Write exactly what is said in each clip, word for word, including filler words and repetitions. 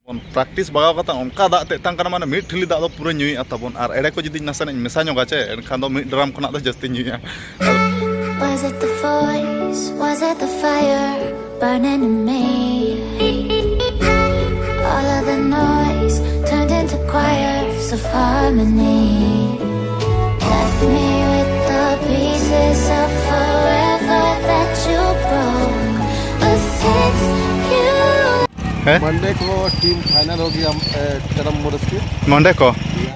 ᱵᱚᱱ ᱯᱨᱮᱠᱴᱤᱥ ᱵᱟᱜᱟᱣ ᱠᱟᱛᱮ ᱚᱱᱠᱟ ᱫᱟᱜ ᱛᱮᱛᱟᱝ ᱠᱟᱱᱟ, ᱢᱟᱱᱮ ᱢᱤᱫ ᱴᱷᱤᱞᱤ ᱫᱟᱜ ᱫᱚ ᱯᱩᱨᱟᱹ ᱧᱩᱭᱮᱫᱼᱟ ᱛᱟᱵᱚᱱ᱾ ᱟᱨ ᱮᱲᱮ ᱠᱚ ᱡᱩᱫᱤ ᱱᱟᱥᱮᱱᱟᱜ ᱤᱧ ᱢᱮᱥᱟ ᱧᱚᱜᱟ ᱪᱮ, ᱮᱱᱠᱷᱟᱱ ᱫᱚ ᱢᱤᱫ ᱰᱨᱟᱢ ᱠᱷᱚᱱᱟᱜ ᱫᱚ ᱡᱟᱹᱥᱛᱤ ᱧᱩᱭᱟ᱾ Was it the voice? Was it the fire burning in me? All of the noise turned into choirs of harmony. Left me with the pieces of forever that you broke. But since you हैं? Monday को team final होगी हम, ए, करम Morris की। Monday को।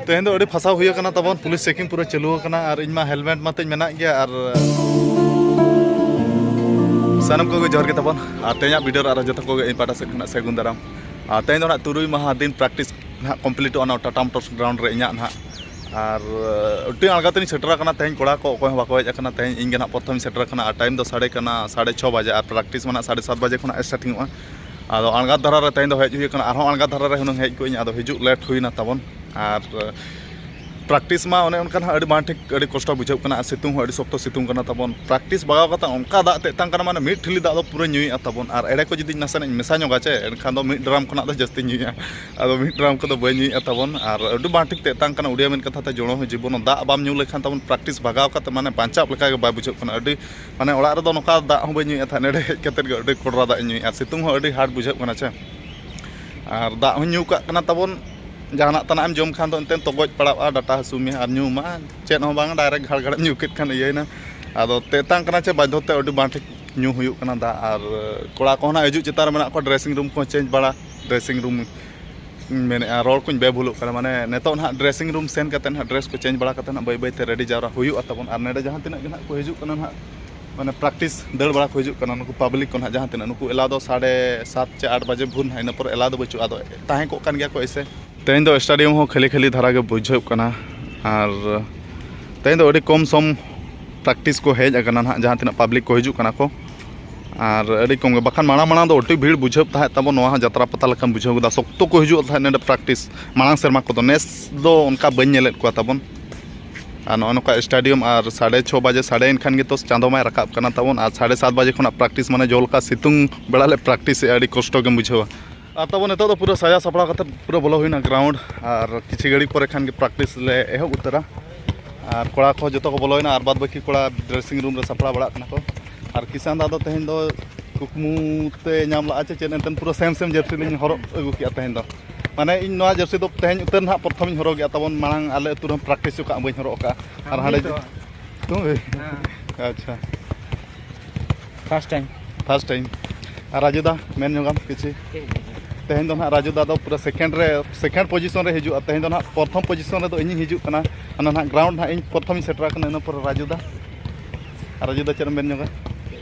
ᱛᱮᱦᱮᱧ ᱫᱚ ᱟᱹᱰᱤ ᱯᱷᱟᱥᱟᱣ ᱦᱩᱭ ᱟᱠᱟᱱᱟ ᱛᱟᱵᱚᱱ, ᱯᱩᱞᱤᱥ ᱪᱮᱠᱤᱝ ᱯᱩᱨᱟᱹ ᱪᱟᱹᱞᱩ ᱟᱠᱟᱱᱟ ᱟᱨ ᱤᱧ ᱢᱟ ᱦᱮᱞᱢᱮᱴ ᱢᱟᱛᱤᱧ ᱢᱮᱱᱟᱜ ᱜᱮᱭᱟ᱾ ᱟᱨ ᱥᱟᱱᱟᱢ ᱠᱚᱜᱮ ᱡᱚᱦᱟᱨ ᱜᱮ ᱛᱟᱵᱚᱱ᱾ ᱟᱨ ᱛᱮᱦᱮᱧᱟᱜ ᱵᱷᱤᱰᱤᱭᱳ ᱨᱮ ᱟᱨᱚ ᱡᱚᱛᱚ ᱠᱚᱜᱮ ᱤᱧ ᱯᱟᱦᱴᱟ ᱥᱮᱫ ᱠᱷᱚᱱᱟᱜ ᱥᱟᱹᱜᱩᱱ ᱫᱟᱨᱟᱢ᱾ ᱟᱨ ᱛᱮᱦᱮᱧ ᱫᱚ ᱱᱟᱦᱟᱜ ᱛᱩᱨᱩᱭ ᱢᱟᱦᱟ ᱫᱤᱱ ᱯᱨᱮᱠᱴᱤᱥ ᱱᱟᱦᱟᱜ ᱠᱚᱢᱯᱞᱤᱴᱚᱜᱼᱟ ᱱᱚᱣᱟ ᱴᱟᱴᱟ ᱢᱳᱴᱚᱨᱥ ᱜᱨᱟᱣᱩᱱᱰ ᱨᱮ ᱤᱧᱟᱹᱜ ᱱᱟᱦᱟᱜ᱾ ᱟᱨ ᱟᱹᱰᱤ ᱟᱬᱜᱟᱛ ᱨᱤᱧ ᱥᱮᱴᱮᱨ ᱟᱠᱟᱱᱟ ᱛᱮᱦᱮᱧ᱾ ᱠᱚᱲᱟ ᱠᱚ ᱚᱠᱚᱭ ᱦᱚᱸ ᱵᱟᱠᱚ ᱦᱮᱡ ᱟᱠᱟᱱᱟ᱾ ᱛᱮᱦᱮᱧ ᱤᱧ ᱜᱮ ᱱᱟᱦᱟᱜ ᱯᱨᱚᱛᱷᱚᱢᱤᱧ ᱥᱮᱴᱮᱨ ᱟᱠᱟᱱᱟ᱾ ᱟᱨ ᱴᱟᱭᱤᱢ ᱫᱚ ᱥᱟᱰᱮ ᱠᱟᱱᱟ ᱥᱟᱲᱮ ᱪᱷᱚ ᱵᱟᱡᱮ, ᱟᱨ ᱯᱨᱮᱠᱴᱤᱥ ᱢᱟ ᱱᱟᱦᱟᱜ ᱥᱟᱲᱮ ᱥᱟᱛ ᱵᱟᱡᱮ ᱠᱷᱚᱱᱟᱜ ᱥᱴᱟᱨᱴᱤᱝᱚᱜᱼᱟ᱾ ᱟᱫᱚ ᱟᱬᱜᱟᱛ ᱫᱷᱟᱨᱟ ᱨᱮ ᱛᱮᱦᱮᱧ ᱫᱚ ᱦᱮᱡ ᱦᱩᱭ ᱟᱠᱟᱱᱟ, ᱟᱨᱦᱚᱸ ᱟᱬᱜᱟᱛ ᱫᱷᱟᱨᱟ ᱨᱮ ᱦᱩᱱᱟᱹᱝ ᱦᱮᱡ ᱠᱚᱜ ᱤᱧ, ᱟᱫᱚ ᱦᱤᱡᱩᱜ ᱞᱮᱴ ᱦᱩᱭᱱᱟ ᱛᱟᱵᱚᱱ᱾ ᱟᱨ ᱯᱨᱮᱠᱴᱤᱥ ᱢᱟ ᱚᱱᱮ ᱚᱱᱠᱟ ᱱᱟᱦᱟᱜ ᱟᱹᱰᱤ ᱵᱟᱝ ᱴᱷᱤᱠ, ᱟᱹᱰᱤ ᱠᱚᱥᱴᱚ ᱵᱩᱡᱷᱟᱹᱜ ᱠᱟᱱᱟ, ᱟᱨ ᱥᱤᱛᱩᱝ ᱦᱚᱸ ᱟᱹᱰᱤ ᱥᱚᱠᱛᱚ ᱥᱤᱛᱩᱝ ᱠᱟᱱᱟ ᱛᱟᱵᱚᱱ᱾ ᱯᱨᱮᱠᱴᱤᱥ ᱵᱟᱜᱟᱣ ᱠᱟᱛᱮ ᱚᱱᱠᱟ ᱫᱟᱜ ᱛᱮᱛᱟᱝ ᱠᱟᱱᱟ, ᱢᱟᱱᱮ ᱢᱤᱫ ᱴᱷᱤᱞᱤ ᱫᱟᱜ ᱫᱚ ᱯᱩᱨᱟᱹ ᱧᱩᱭᱮᱫᱼᱟ ᱛᱟᱵᱚᱱ᱾ ᱟᱨ ᱮᱲᱮ ᱠᱚ ᱡᱩᱫᱤ ᱱᱟᱥᱮᱱᱟᱜ ᱤᱧ ᱢᱮᱥᱟ ᱧᱚᱜᱟ ᱪᱮ, ᱮᱱᱠᱷᱟᱱ ᱫᱚ ᱢᱤᱫ ᱰᱨᱟᱢ ᱠᱷᱚᱱᱟᱜ ᱫᱚ ᱡᱟᱹᱥᱛᱤ ᱧᱩᱭᱟ᱾ ᱟᱫᱚ ᱢᱤᱫ ᱰᱨᱟᱢ ᱠᱚᱫᱚ ᱵᱟᱹᱧ ᱧᱩᱭᱮᱫᱼᱟ ᱛᱟᱵᱚᱱ᱾ ᱟᱨ ᱟᱹᱰᱤ ᱵᱟᱝ ᱴᱷᱤᱠ ᱛᱮᱛᱟᱝ ᱠᱟᱱᱟ, ᱩᱰᱤᱭᱟ ᱢᱮᱱ ᱠᱟᱛᱷᱟ ᱛᱮ ᱡᱚᱲᱚ ᱦᱚᱸ ᱡᱤᱵᱚᱱ ᱫᱟᱜ ᱵᱟᱢ ᱧᱩ ᱞᱮᱠᱷᱟᱱ ᱛᱟᱵᱚᱱ ᱯᱨᱮᱠᱴᱤᱥ ᱵᱟᱜᱟᱣ ᱠᱟᱛᱮ ᱢᱟᱱᱮ ᱵᱟᱧᱪᱟᱣ ᱞᱮᱠᱟ ᱜᱮ ᱵᱟᱭ ᱵᱩᱡᱷᱟᱹᱜ ᱠᱟᱱᱟ᱾ ᱟᱹᱰᱤ ᱢᱟᱱᱮ ᱚᱲᱟᱜ ᱨᱮᱫᱚ ᱱᱚᱝᱠᱟ ᱫᱟᱜ ᱦᱚᱸ ᱵᱟᱹᱧ ᱧᱩᱭᱮᱫ ᱛᱟᱦᱮᱸᱫ, ᱱᱚᱰᱮ ᱦᱮᱡ ᱠᱟᱛᱮ ᱜᱮ ᱟᱹᱰᱤ ᱠᱚᱰᱨᱟ ᱫᱟᱜ ᱤᱧ ᱧᱩᱭᱮᱫᱼᱟ᱾ ᱥᱤᱛᱩᱝ ᱦᱚᱸ ᱟᱹᱰᱤ ᱦᱟᱨᱰ ᱵᱩᱡᱷᱟᱹᱜ ᱠᱟᱱᱟ ᱪᱮ᱾ ᱟᱨ ᱫᱟᱜ ᱦᱚᱸᱧ ᱧᱩ ᱠᱟᱜ ᱠᱟᱱᱟ ᱛᱟᱵᱚᱱ, ᱡᱟᱦᱟᱱᱟᱜ ᱛᱟᱱᱟᱜ ᱮᱢ ᱡᱚᱢ ᱠᱷᱟᱱ ᱫᱚ ᱮᱱᱛᱮᱫ ᱛᱚᱜᱚᱡ ᱯᱟᱲᱟᱜᱼᱟ, ᱰᱟᱴᱟ ᱦᱟᱹᱥᱩ ᱢᱮᱭᱟ᱾ ᱟᱨ ᱧᱩ ᱢᱟ ᱪᱮᱫ ᱦᱚᱸ ᱵᱟᱝ, ᱰᱟᱭᱨᱮᱠᱴ ᱜᱷᱟᱲ ᱜᱷᱟᱲᱮᱢ ᱧᱩ ᱠᱮᱫ ᱠᱷᱟᱱ ᱤᱭᱟᱹᱭᱮᱱᱟ᱾ ᱟᱫᱚ ᱛᱮᱛᱟᱝ ᱠᱟᱱᱟ ᱪᱮ ᱵᱟᱫᱽᱫᱷᱚ ᱛᱮ ᱟᱹᱰᱤ ᱵᱟᱝ ᱴᱷᱤᱠ ᱧᱩ ᱦᱩᱭᱩᱜ ᱠᱟᱱᱟ ᱫᱟᱜ᱾ ᱟᱨ ᱠᱚᱲᱟ ᱠᱚᱦᱚᱸ ᱱᱟᱜ ᱦᱤᱡᱩᱜ ᱪᱮᱛᱟᱱ ᱨᱮ ᱢᱮᱱᱟᱜ ᱠᱚᱣᱟ, ᱰᱨᱮᱥᱤᱝ ᱨᱩᱢ ᱠᱚᱦᱚᱸ ᱪᱮᱧᱡᱽ ᱵᱟᱲᱟ, ᱰᱨᱮᱥᱤᱝ ᱨᱩᱢ ᱢᱮᱱᱮᱫᱼᱟ, ᱨᱚᱲ ᱠᱚᱧ ᱵᱮᱵᱷᱩᱞᱚᱜ ᱠᱟᱱᱟ᱾ ᱢᱟᱱᱮ ᱱᱤᱛᱚᱜ ᱱᱟᱦᱟᱜ ᱰᱨᱮᱥᱤᱝ ᱨᱩᱢ ᱥᱮᱱ ᱠᱟᱛᱮ ᱱᱟᱦᱟᱜ ᱰᱨᱮᱥ ᱠᱚ ᱪᱮᱧᱡᱽ ᱵᱟᱲᱟ ᱠᱟᱛᱮ ᱱᱟᱦᱟᱜ ᱵᱟᱹᱭ ᱵᱟᱹᱭ ᱛᱮ ᱨᱮᱰᱤ ᱡᱟᱣᱨᱟ ᱦᱩᱭᱩᱜᱼᱟ ᱛᱟᱵᱚᱱ᱾ ᱟᱨ ᱱᱚᱰᱮ ᱡᱟᱦᱟᱸ ᱛᱤᱱᱟᱹᱜ ᱜᱮ ᱱᱟᱦᱟᱜ ᱠᱚ ᱦᱤᱡᱩᱜ ᱠᱟᱱᱟ ᱱᱟᱦᱟᱜ, ᱢᱟᱱᱮ ᱯᱨᱮᱠᱴᱤᱥ ᱫᱟᱹᱲ ᱵᱟᱲᱟ ᱠᱚ ᱦᱤᱡᱩᱜ ᱠᱟᱱᱟ, ᱱᱩᱠᱩ ᱯᱟᱵᱽᱞᱤᱠ ᱠᱚ ᱱᱟᱦᱟᱜ ᱡᱟᱦᱟᱸ ᱛᱤᱱᱟᱹᱜ, ᱱᱩᱠᱩ ᱮᱞᱟᱣ ᱫᱚ ᱥᱟᱲᱮ ᱥᱟᱛ ᱪᱮ ᱟᱴ ᱵᱟᱡᱮ ᱵᱷᱳᱨ ᱱᱟᱦᱟᱜ, ᱤᱱᱟᱹ ᱯᱚᱨᱮ ᱮᱞᱟᱣ ᱫᱚ ᱵᱟᱹᱪᱩᱜᱼᱟ᱾ ᱟᱫᱚ ᱛᱟᱦᱮᱸ ᱠᱚᱜ ᱠᱟᱱ ᱜᱮᱭᱟ ᱠᱚ ᱮᱭᱥᱮ᱾ ᱛᱮᱦᱮᱧ ᱫᱚ ᱥᱴᱮᱰᱤᱭᱟᱢ ᱦᱚᱸ ᱠᱷᱟᱹᱞᱤ ᱠᱷᱟᱹᱞᱤ ᱫᱷᱟᱨᱟ ᱜᱮ ᱵᱩᱡᱷᱟᱹᱜ ᱠᱟᱱᱟ᱾ ᱟᱨ ᱛᱮᱦᱮᱧ ᱫᱚ ᱟᱹᱰᱤ ᱠᱚᱢ ᱥᱚᱢ ᱯᱨᱮᱠᱴᱤᱥ ᱠᱚ ᱦᱮᱡ ᱟᱠᱟᱱᱟ ᱱᱟᱦᱟᱜ, ᱡᱟᱦᱟᱸ ᱛᱤᱱᱟᱹᱜ ᱯᱟᱵᱽᱞᱤᱠ ᱠᱚ ᱦᱤᱡᱩᱜ ᱠᱟᱱᱟ ᱠᱚ᱾ ᱟᱨ ᱟᱹᱰᱤ ᱠᱚᱢ ᱜᱮ, ᱵᱟᱠᱷᱟᱱ ᱢᱟᱲᱟᱝ ᱢᱟᱲᱟᱝ ᱫᱚ ᱟᱹᱰᱤ ᱵᱷᱤᱲ ᱵᱩᱡᱷᱟᱹᱜ ᱛᱟᱦᱮᱸᱫ ᱛᱟᱵᱚᱱ᱾ ᱱᱚᱣᱟ ᱦᱚᱸ ᱡᱟᱛᱨᱟ ᱯᱟᱛᱟ ᱞᱮᱠᱟᱢ ᱵᱩᱡᱷᱟᱹᱣ ᱜᱚᱫᱟ, ᱥᱚᱠᱛᱚ ᱠᱚ ᱦᱤᱡᱩᱜ ᱛᱟᱦᱮᱸᱫ ᱱᱚᱰᱮ ᱯᱨᱮᱠᱴᱤᱥ ᱢᱟᱲᱟᱝ ᱥᱮᱨᱢᱟ ᱠᱚᱫᱚ᱾ ᱱᱮᱥ ᱫᱚ ᱚᱱᱠᱟ ᱵᱟᱹᱧ ᱧᱮᱞᱮᱫ ᱠᱚᱣᱟ ᱛᱟᱵᱚᱱ᱾ ᱟᱨ ᱱᱚᱜᱼᱚ ᱱᱚᱝᱠᱟ ᱥᱴᱮᱰᱤᱭᱟᱢ ᱟᱨ ᱥᱟᱲᱮ ᱪᱷᱚ ᱵᱟᱡᱮ ᱥᱟᱰᱮᱭᱮᱱ ᱠᱷᱟᱱ ᱜᱮᱛᱚ ᱪᱟᱸᱫᱚ ᱢᱟᱭ ᱨᱟᱠᱟᱵ ᱠᱟᱱᱟ ᱛᱟᱵᱚᱱ᱾ ᱟᱨ ᱥᱟᱲᱮ ᱥᱟᱛ ᱵᱟᱡᱮ ᱠᱷᱚᱱᱟᱜ ᱯᱨᱮᱠᱴᱤᱥ, ᱢᱟᱱᱮ ᱡᱚᱞᱠᱟ ᱥᱤᱛᱩᱝ ᱵᱮᱲᱟ ᱞᱮ ᱯᱨᱮᱠᱴᱤᱥᱮᱜᱼᱟ, ᱟᱹᱰᱤ ᱠᱚᱥᱴᱚ ᱜᱮᱢ ᱵᱩᱡᱷᱟᱹᱣᱟ᱾ ᱟᱨ ᱛᱟᱵᱚᱱ ᱱᱤᱛᱚᱜ ᱫᱚ ᱯᱩᱨᱟᱹ ᱥᱟᱡᱟᱣ ᱥᱟᱯᱲᱟᱣ ᱠᱟᱛᱮ ᱯᱩᱨᱟᱹ ᱵᱚᱞᱚ ᱦᱩᱭᱱᱟ ᱜᱨᱟᱣᱩᱱᱰ, ᱟᱨ ᱠᱤᱪᱷᱤ ᱜᱷᱟᱹᱲᱤᱡ ᱯᱚᱨᱮ ᱠᱷᱟᱱ ᱜᱮ ᱯᱨᱮᱠᱴᱤᱥ ᱞᱮ ᱮᱦᱚᱵ ᱩᱛᱟᱹᱨᱟ᱾ ᱟᱨ ᱠᱚᱲᱟ ᱠᱚ ᱡᱚᱛᱚ ᱠᱚ ᱵᱚᱞᱚᱭᱮᱱᱟ, ᱟᱨ ᱵᱟᱫ ᱵᱟᱹᱠᱤ ᱠᱚᱲᱟ ᱰᱨᱮᱥᱤᱝ ᱨᱩᱢ ᱨᱮ ᱥᱟᱯᱲᱟᱣ ᱵᱟᱲᱟᱜ ᱠᱟᱱᱟ ᱠᱚ᱾ ᱟᱨ ᱠᱤᱥᱟᱱ ᱫᱟ ᱫᱚ ᱛᱮᱦᱮᱧ ᱫᱚ ᱠᱩᱠᱢᱩ ᱛᱮ ᱧᱟᱢ ᱞᱟᱜᱼᱟ ᱪᱮ ᱪᱮᱫ, ᱮᱱᱛᱮ ᱯᱩᱨᱟᱹ ᱥᱮᱢ ᱥᱮᱢ ᱡᱟᱹᱨᱥᱤ ᱞᱤᱧ ᱦᱚᱨᱚᱜ ᱟᱹᱜᱩ ᱠᱮᱜᱼᱟ ᱛᱮᱦᱮᱧ ᱫᱚ᱾ ᱢᱟᱱᱮ ᱤᱧ ᱱᱚᱣᱟ ᱡᱟᱹᱨᱥᱤ ᱫᱚ ᱛᱮᱦᱮᱧ ᱩᱛᱟᱹᱨ ᱱᱟᱦᱟᱜ ᱯᱨᱚᱛᱷᱚᱢᱤᱧ ᱦᱚᱨᱚᱜᱮᱜᱼᱟ, ᱛᱟᱵᱚᱱ ᱢᱟᱲᱟᱝ ᱟᱞᱮ ᱟᱹᱛᱩ ᱨᱮᱦᱚᱸ ᱯᱨᱮᱠᱴᱤᱥ ᱠᱟᱜ ᱵᱟᱹᱧ ᱦᱚᱨᱚᱜ ᱠᱟᱜᱼᱟ᱾ ᱟᱨ ᱦᱟᱸᱰᱮ ᱛᱩᱢ ᱵᱷᱤ? ᱟᱪᱪᱷᱟ, ᱯᱷᱟᱥᱴ ᱴᱟᱭᱤᱢ᱾ First time. ᱟᱨ ᱨᱟᱡᱩ ᱫᱟ, ᱢᱮᱱ ᱧᱚᱜᱟᱢ ᱠᱤᱪᱷᱤ? ᱛᱮᱦᱮᱧ ᱫᱚ ᱱᱟᱦᱟᱜ ᱨᱟᱡᱩ ᱫᱟ ᱫᱚ ᱯᱩᱨᱟᱹ ᱥᱮᱠᱮᱱᱰ ᱨᱮ, ᱥᱮᱠᱮᱱᱰ ᱯᱚᱡᱤᱥᱚᱱ ᱨᱮ ᱦᱤᱡᱩᱜᱼᱟ᱾ ᱛᱮᱦᱮᱧ ᱫᱚ ᱱᱟᱦᱟᱜ ᱯᱨᱚᱛᱷᱚᱢ ᱯᱚᱡᱤᱥᱚᱱ ᱨᱮᱫᱚ ᱤᱧᱤᱧ ᱦᱤᱡᱩᱜ ᱠᱟᱱᱟ᱾ ᱚᱱᱟ ᱱᱟᱦᱟᱜ ᱜᱨᱟᱣᱩᱱᱰ ᱱᱟᱦᱟᱜ ᱤᱧ ᱯᱨᱚᱛᱷᱚᱢᱤᱧ ᱥᱮᱴᱮᱨ ᱟᱠᱟᱱᱟ, ᱤᱱᱟᱹ ᱯᱚᱨᱮ ᱨᱟᱡᱩ ᱫᱟ᱾ ᱟᱨ ᱨᱟᱡᱩ ᱫᱟ, ᱪᱮᱫ ᱮᱢ ᱢᱮᱱ ᱧᱚᱜᱟ?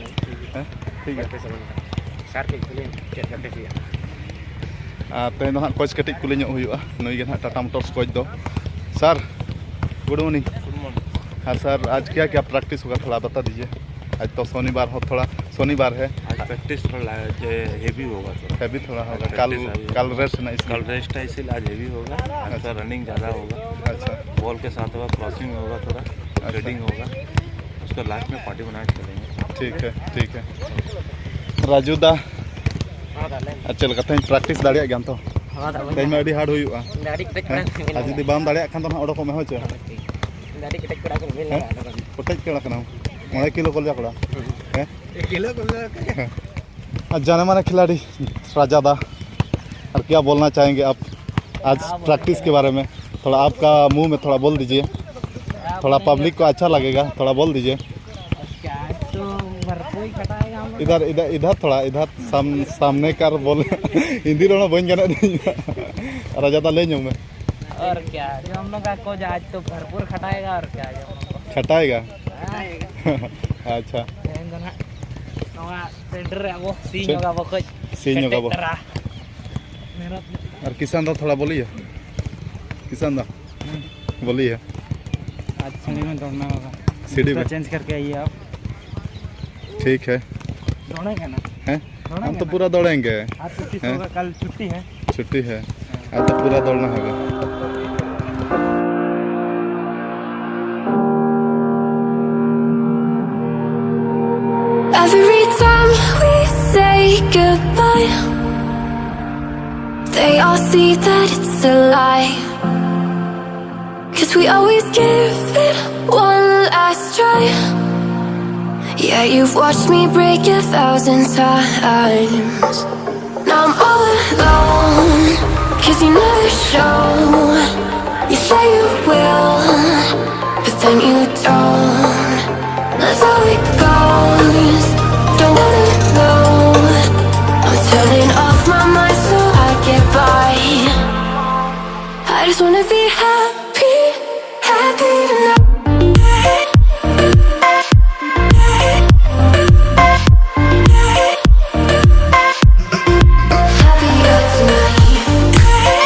ᱦᱮᱸ, ᱴᱷᱤᱠ ᱜᱮᱭᱟ᱾ ᱥᱟᱨ ᱠᱟᱹᱡ ᱠᱩᱞᱤ ᱪᱮᱫ ᱯᱨᱮᱠᱴᱤᱥ ᱦᱩᱭᱩᱜᱼᱟ? ᱟᱨ ᱛᱮᱦᱮᱧ ᱫᱚ ᱱᱟᱦᱟᱜ ᱠᱳᱪ ᱠᱟᱹᱴᱤᱡ ᱠᱩᱞᱤ ᱧᱚᱜ ᱦᱩᱭᱩᱜᱼᱟ, ᱱᱩᱭ ᱜᱮ ᱱᱟᱦᱟᱜ ᱴᱟᱴᱟ ᱢᱳᱴᱚᱨᱥ ᱠᱳᱪ ᱫᱚ᱾ Sir, good morning. Good morning. हाँ सर, आज क्या क्या प्रैक्टिस होगा, थोड़ा बता दीजिए। आज तो शनिवार हो, थोड़ा शनिवार है। आज प्रैक्टिस थोड़ा जो है, हेवी होगा थोड़ा। हेवी थोड़ा होगा। कल, प्रैक्टिस अभी कल रेस्ट ना, इसलिए। कल रेस्ट है, इसीलिए आज हेवी होगा। आज अच्छा। थोड़ा रनिंग ज़्यादा होगा। अच्छा। बॉल के साथ होगा, क्रॉसिंग होगा थोड़ा, अच्छा। फील्डिंग होगा। उसको लास्ट में पार्टी बना के खेलेंगे। ठीक है, ठीक है। ᱨᱟᱡᱩ ᱫᱟ, ᱟᱨ ᱪᱮᱫ ᱞᱮᱠᱟ ᱛᱮᱦᱮᱧ ᱯᱨᱮᱠᱴᱤᱥ ᱫᱟᱲᱮᱭᱟᱜ ᱜᱮᱭᱟᱢ ᱛᱚ? ᱦᱮᱸ, ᱫᱟ, ᱛᱮᱦᱮᱧ ᱢᱟ ᱟᱹᱰᱤ ᱦᱟᱨᱰ ᱦᱩᱭᱩᱜᱼᱟ᱾ ᱟᱹᱰᱤ ᱠᱮᱴᱮᱡ ᱦᱮᱸ? ᱠᱚᱲᱟ ᱠᱚ ᱟᱨ ᱢᱮᱱᱟᱜᱼᱟ᱾ ᱡᱩᱫᱤ ᱵᱟᱢ ᱫᱟᱲᱮᱭᱟᱜ ᱠᱷᱟᱱ ᱫᱚ ᱱᱟᱦᱟᱜ ᱚᱰᱚᱠᱚᱜ ᱢᱮ, ᱦᱳᱭ ᱪᱮ? ᱟᱹᱰᱤ ᱠᱮᱴᱮᱡ ᱠᱚᱲᱟ ᱠᱚ ᱢᱮᱱᱟᱜᱼᱟ᱾ ᱦᱮᱸ? ᱠᱮᱴᱮᱡ ᱠᱚᱲᱟ ᱠᱟᱱᱟᱢ᱾ ᱢᱚᱬᱮ ᱠᱤᱞᱳ ᱠᱚ ᱞᱟᱹᱭᱟ ᱠᱚᱲᱟ᱾ ᱦᱮᱸ? ᱮᱠ ᱠᱤᱞᱳ ᱠᱚ ᱞᱟᱹᱭᱟ᱾ ᱦᱮᱸ᱾ ᱟᱨ ᱡᱟᱱᱮ ᱢᱟᱱᱮ ᱠᱷᱤᱞᱟᱲᱤ ᱨᱟᱡᱟ ᱫᱟ, ᱟᱨ ᱠᱭᱟ ᱵᱚᱞᱱᱟ ᱪᱟᱦᱮᱸᱜᱮ ᱟᱯ ᱟᱡ ᱯᱨᱮᱠᱴᱤᱥ ᱠᱮ ᱵᱟᱨᱮ ᱢᱮ? ᱛᱷᱚᱲᱟ ᱟᱯᱠᱟ ᱢᱩᱸᱦ ᱢᱮ ᱛᱷᱚᱲᱟ ᱵᱚᱞ ᱫᱤᱡᱤᱭᱮ, ᱛᱷᱚᱲᱟ ᱯᱟᱵᱽᱞᱤᱠ ᱠᱚ ᱟᱪᱪᱷᱟ ᱞᱟᱜᱮᱜᱟ, ᱛᱷᱚᱲᱟ ᱵᱚᱞ ᱫᱤᱡᱤᱭᱮ᱾ क्या है, तो भरपूर ही खटाएगा हम लोग। इधर, इधर, इधर थोड़ा, इधर साम-, सामने कर बोल। हिंदी रोना बोल जाना नहीं। राजा दा ले जाऊँ मैं। और क्या, जो हम लोग का कोच आज तो भरपूर खटाएगा और क्या, जो हम लोग को खटाएगा? हाँ। अच्छा। ᱛᱮᱦᱮᱧ ᱫᱚ ᱱᱟᱦᱟᱜ ᱱᱚᱣᱟ ᱥᱮᱱᱴᱟᱨ ᱨᱮ ᱟᱵᱚ ᱥᱤᱧ ᱪᱮᱫ? ᱧᱚᱜ ᱟᱵᱚ ᱠᱟᱹᱡ ᱥᱤᱧ ᱧᱚᱜ ᱟᱵᱚ᱾ ᱠᱮᱴᱮᱡ ᱫᱷᱟᱨᱟ᱾ ᱢᱮᱦᱱᱚᱛ ᱧᱚᱜ᱾ और किसान दा थोड़ा बोलिए। किसान दा। बोलिए। आज सीढ़ी में दौड़ना होगा। सीढ़ी जूता में। चेंज करके आइए आप। ठीक है। दौड़ेंगे ना? हैं? दौड़ेंगे हम तो ना? पूरा दौड़ेंगे। आज छुट्टी हैं? होगा, कल छुट्टी है। छुट्टी है। आज तो पूरा दौड़ना होगा। Every time we say goodbye, They all see that it's a lie. Cause we always give it one last try. Yeah, you've watched me break a thousand times. Now I'm all alone, cause you never show. You say you will, but then you don't. That's how it goes. Don't wanna know. I'm turning off my mind so I get by. I just wanna be happy, happy tonight. Happier tonight.